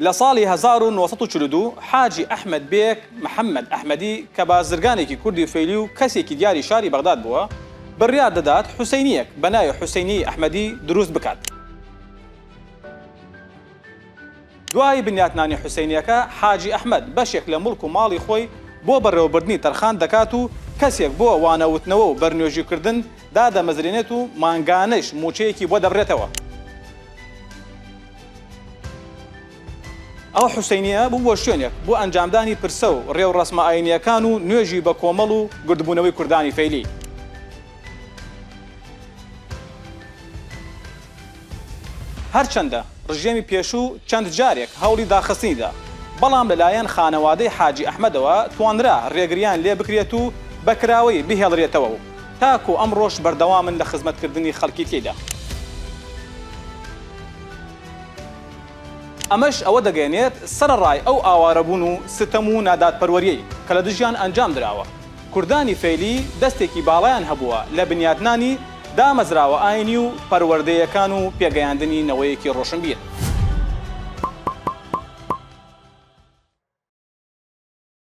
لە ساڵی 1942 حاجی ئەحمەد بێگ محەمەد ئەحمەدی کە بازرگانێکی کوردی فەیلی و کەسێکی دیاری شاری بەغداد بووە، بڕیار دەدات حوسەینییەک بە ناوی حوسەینیەی ئەحمەدی دروست بکات. دوای بنیاتنانی حوسەینیەکە، حاجی ئەحمەد بەشێک لە موڵک و ماڵی خۆی بۆ بەڕێوەبردنی تەرخان دەکات و کەسێک بۆ وانەوتنەوە و بەرنوێژیکردن دادەمەزرێنێت و مانگانەش مووچەیەکی بۆ دەبرێتەوە. ئەو حوسەینیە ببووە شوێنێک بۆ ئەنجامدانی پرسە و ڕێوڕەسمە ئایینییەکان و نوێژی بەکۆمەڵ و گردبوونەوەی کوردانی فەیلی. هەرچەندە ڕژێمی پێشوو چەند جارێک هەوڵی داخستنی دا، بەڵام لەلایەن خانەوادەی حاجی ئەحمەدەوە توانرا ڕێگرییان لێ بکرێت و بە کراوەیی بهێڵرێتەوە و تاکو ئەمڕۆش بەردەوامن لە خزمەتکردنی خەڵکی تێیدا. ئەمەش ئەوە دەگەیەنێت سەرەڕای ئەو ئاوارەبوون و ستەم و نادادپەروەرییەی کە لە دژیان ئەنجام دراوە، کوردانی فەیلی دەستێکی باڵایان هەبووە لە بنیاتنانی دامەزراوە ئاینی و پەروەردەیەکان و پێگەیاندنی نەوەیەکی ڕۆشنبیر.